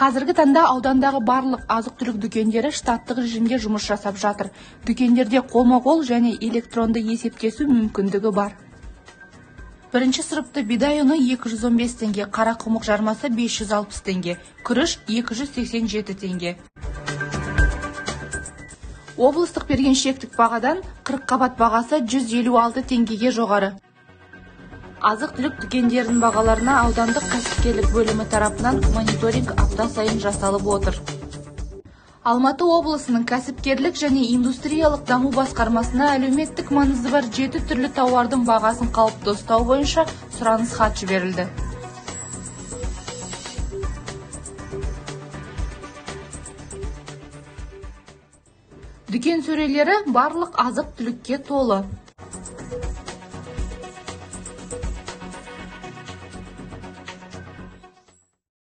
Қазіргі таңда аудандағы барлық азық-түлік дүкендері штаттық режимде жұмыс жасап жатыр. Дүкендерде қолма-қол және электронды есептесу мүмкіндігі бар. Бірінші сұрыпты бидай ұны 215 теңге, қарақұмық жармасы 560 теңге, күріш 287 теңге. Облыстық берген шектік бағадан 40 қабат бағасы 156 теңгеге жоғары. Азық-түлік дүкендерінің бағаларына аудандық кәсіпкерлік бөлімі тарапынан мониторинг апта сайын жасалып отыр. Алматы облысының кәсіпкерлік және индустриялық даму басқармасына әлеуметтік маңызы бар 7 түрлі тауардың бағасын қалыпты ұстау бойынша сұраныс хат жіберілді. Дүкен сөрелері барлық азық-түлікке толы.